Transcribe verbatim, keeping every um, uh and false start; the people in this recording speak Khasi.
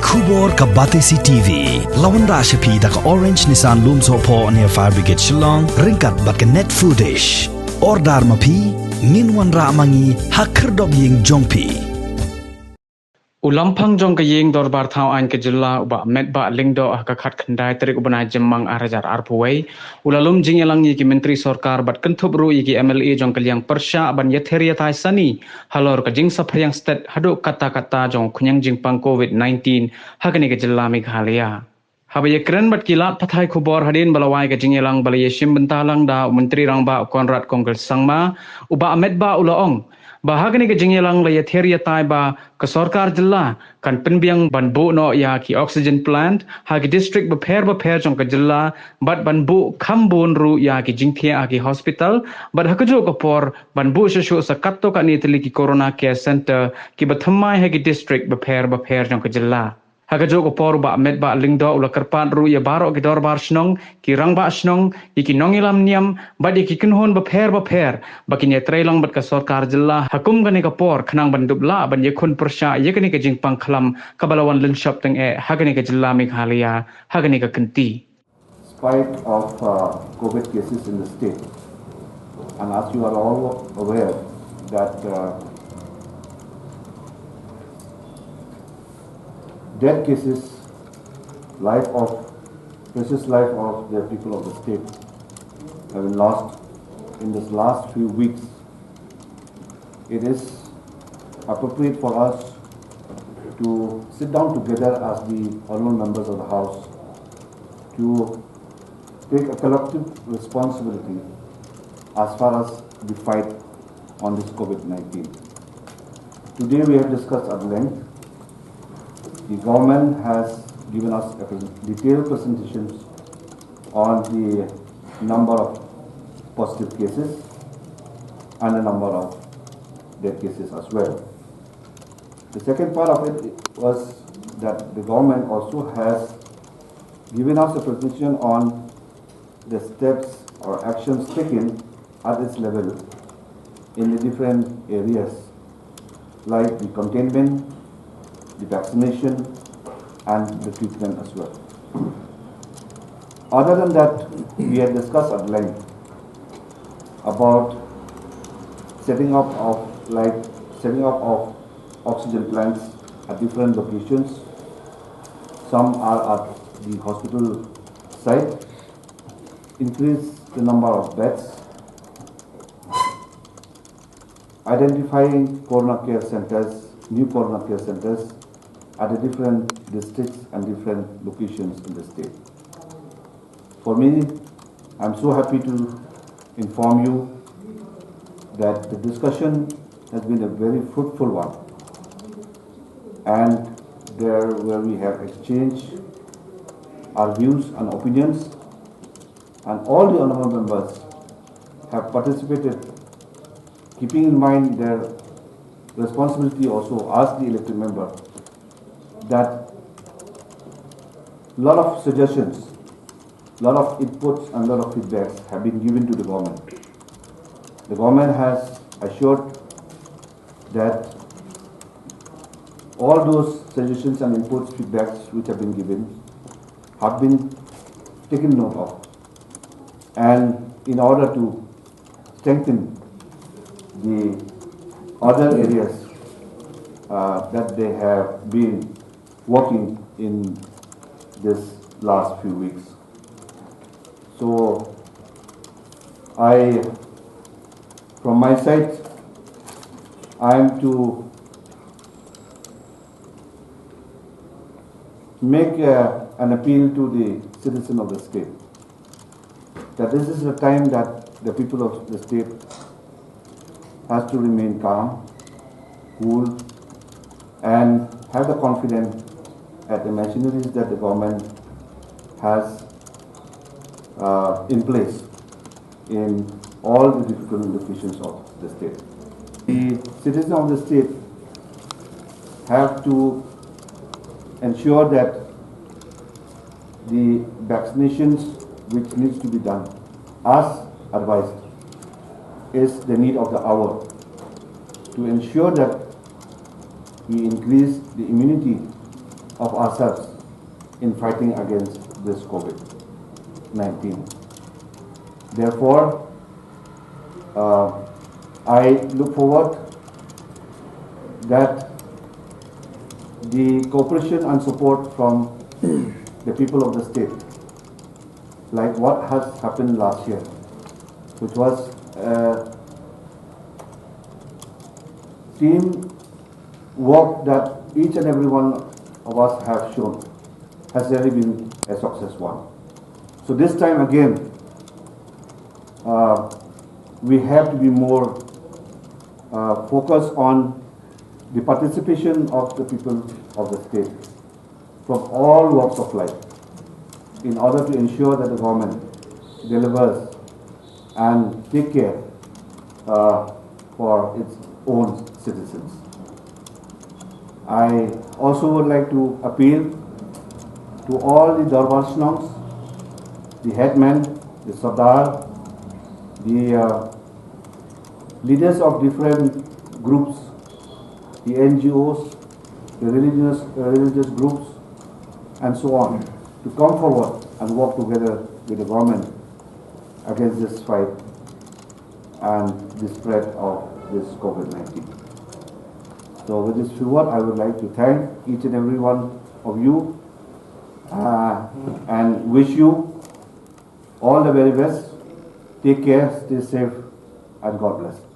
Khubor ka Batesi T V. La wanrah sha phi da ka Orange Nissan Lumsohphoh near Fire Brigade Shillong, ryngkat bad ka Net Foodish. Order ma phi, ngin wanrah ma ngi ha khyrdop ïing jong phi. U Lamphang jong ka Ïing Dorbar Thaw Aiñ ka Jylla, u Bah Metbah Lyngdoh, ha ka khatkhyndai tarik u bnai Jymmang ar hajar arphew wei, u la lum jingïalang ïa ki Myntri Sorkar bad kynthup ruh ïa ki M L A jong ka liang pyrshah ban ïather ïatai sani halor ka jingsaphriang stet haduh katta katta jong u khñiang jingpang covid nineteen ha kane ka jylla Meghalaya. Haba ïakren bad ki lad pathai khubor hadien ba la wai ka jingïalang ba la ïashim bynta lang da u Myntri Rangbah u Conrad Kongkal Sangma, u Bah Metbah u la ong ba ha kane ka jingïalang la ïather ïatai ba ka sorkar jylla kan pynbiang ban buh noh ïa ki oxygen plant ha ki district bapher bapher jong ka jylla, bad ban buh kham bun ruh ïa ki jingthiah ha ki hospital, bad ha kajuh ka por ban buh shuh shuh sa katto katne tylli ki Corona Care Center kiba thymmai ha ki district bapher bapher jong ka jylla. Ha kajuh ka por u Bah Metbah Lyngdoh u la kyrpad ruh ïa baroh ki dorbar shnong, ki rangbah shnong, ïa ki nongïalam niam bad ïa ki kynhun bapher bapher ba kin ïatrei lang bad ka sorkar jylla ha kum kane ka por khnang ban dup lah ban ïakhun pyrshah ïa kane ka jingpang khlam kaba la wan lynshop tyngeh ha kane ka jylla Meghalaya ha kane ka kynti. Spite of uh, covid cases in the state, and as you are all aware that uh, dead cases, life of precious life of the people of the state have been lost in this last few weeks, it is appropriate for us to sit down together as the honorable members of the House to take a collective responsibility as far as the fight on this covid nineteen. Today we have discussed at length. The government has given us a pres- detailed presentations on the number of positive cases and the number of dead cases as well. The second part of it was that the government also has given us a presentation on the steps or actions taken at its level in the different areas like the containment, the vaccination, and the treatment as well. Other than that, we had discussed at length about setting up of like setting up of oxygen plants at different locations. Some are at the hospital site, increase the number of beds, identifying corona care centers, new corona care centers at the different districts and different locations in the state. For me, I'm so happy to inform you that the discussion has been a very fruitful one, and there where we have exchanged our views and opinions, and all the honorable members have participated, keeping in mind their responsibility also as the elected member, that lot of suggestions, lot of inputs and lot of feedbacks have been given to the government. The government has assured that all those suggestions and inputs, feedbacks which have been given have been taken note of. And in order to strengthen the other areas uh, that they have been working in this last few weeks. So I, from my side, I am to make uh, an appeal to the citizen of the state that this is the time that the people of the state has to remain calm, cool, and have the confidence at the machineries that the government has uh, in place in all the different locations of the state. The citizens of the state have to ensure that the vaccinations which needs to be done as advised is the need of the hour to ensure that we increase the immunity of ourselves in fighting against this COVID nineteen. Therefore, uh, I look forward that the cooperation and support from the people of the state, like what has happened last year, which was a team work that each and every one of us have shown, has really been a success one. So this time again, uh, we have to be more uh, focused on the participation of the people of the state from all walks of life in order to ensure that the government delivers and take care uh, for its own citizens. I also would like to appeal to all the Dorbar Shnongs, the headmen, the Sardar, the uh, leaders of different groups, the N G Os, the religious, religious groups, and so on, to come forward and work together with the government against this fight and the spread of this COVID nineteen. So with this few words, I would like to thank each and every one of you uh, and wish you all the very best. Take care, stay safe, and God bless.